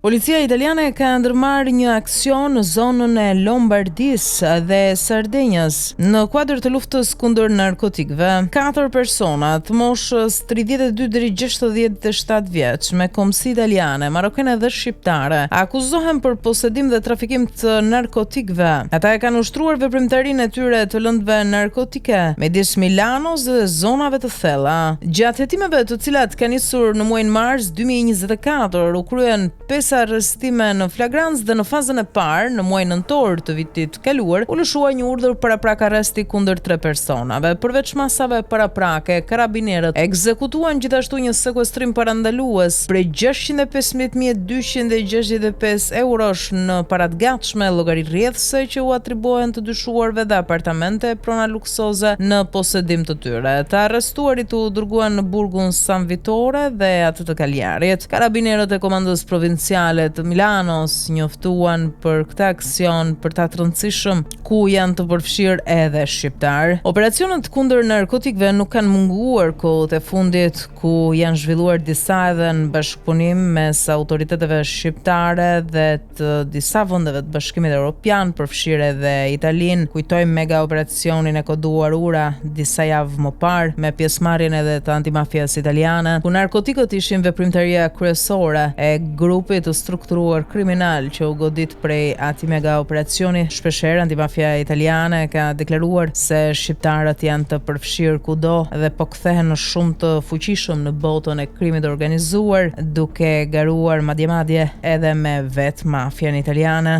Policia italiane ka ndërmarrë një aksion në zonën e Lombardisë dhe Sardenjës në kuadër të luftës kundër narkotikëve. Katër persona të moshës 32 deri 67 vjeç me kombësi italiane, marokene dhe shqiptare akuzohen për posedim dhe trafikim të narkotikëve. Ata e kanë ushtruar veprimtarinë e tyre të lëndëve narkotike midis Milanos dhe zonave të thella. Gjatë hetimeve të cilat kanë nisur në muajin mars 2024 u kryen pesë arrestime në flagrancë dhe në fazën e parë, në muajin nëntor të vitit të kaluar, u lëshua një urdhër paraprak arresti kundër tre personave. Përveç masave paraprake, karabinerët ekzekutuan gjithashtu një sekuestrim parandalues prej 615.265 eurosh në para të gatshme, llogari rrjedhëse që u atribuohen të dyshuarve dhe apartamente e prona luksoze në posedim të tyre. Të arrestuarit u dërguan në burgun San Vittore dhe atë të Cagliarit. Karabinerët e Komandës Provinciale të Milanos njoftuan për këtë aksion për ta të rëndësishëm ku janë të përfshirë edhe shqiptarë. Operacionet kundër narkotikëve nuk kanë munguar kohët e fundit ku janë zhvilluar disa edhe në bashkëpunim mes autoriteteve shqiptare dhe të disa vendeve të Bashkimit Evropian, përfshirë edhe Italinë. Kujtojmë mega operacionin e koduar Ura disa javë më parë me pjesëmarrjen edhe të antimafias italiane, ku narkotikët ishin veprimtaria kryesore e grupit të strukturuar kriminal që u godit prej atij mega operacioni. Shpeshherë antimafia italiane ka deklaruar se shqiptarët janë të përfshirë kudo dhe po kthehen në shumë të fuqishëm në botën e krimit të organizuar, duke garuar madje madje edhe me vetë mafian italiane.